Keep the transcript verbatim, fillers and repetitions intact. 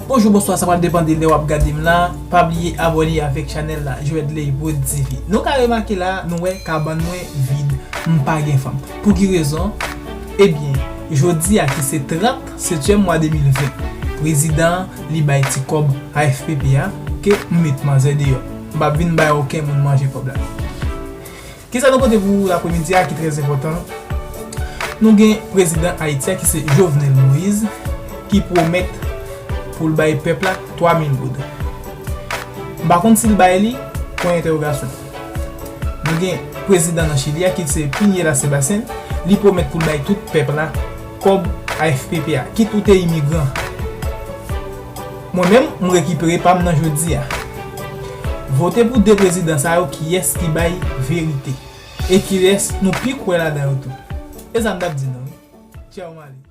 Bonjou, bonswa, sa pral depann de lè w ap gade m la. Pa bliye abòne avèk chanèl la, Joedley Prod T V. Nou ka remake la, nou wè kabann mwen vid, m pa gen fanm. Pou ki rezon? Ebyen, jodi a ki se trant setyèm mwa de mil ven, prezidan an, li bay ti kòb A F P P a, ke m met manzè deyò. M p ap vin bay okenn moun manje kòb la. Kisa nou pote pou lapremidi a ki trè enpòtan? Nou gen prezidan Ayiti a ki se Jovenel Moïse ki pwomèt pou l bay pèp la twa mil goud. M pa konn si l bay li, pwen entèwogasyon. Nou gen prezidan nan Chili a ki se Piñera Sebastián, li pwomèt pou l bay tout pèp la kòb A F P P a, kit ou te imigran. Mwen menm, m rekipere pa m nan jodi a. Vote pou de prezidan sa yo, kiyès ki bay verite? E kilès nou pi kwè ladan yo tou? E sa m t ap di nou, wi. Tchaw, m ale.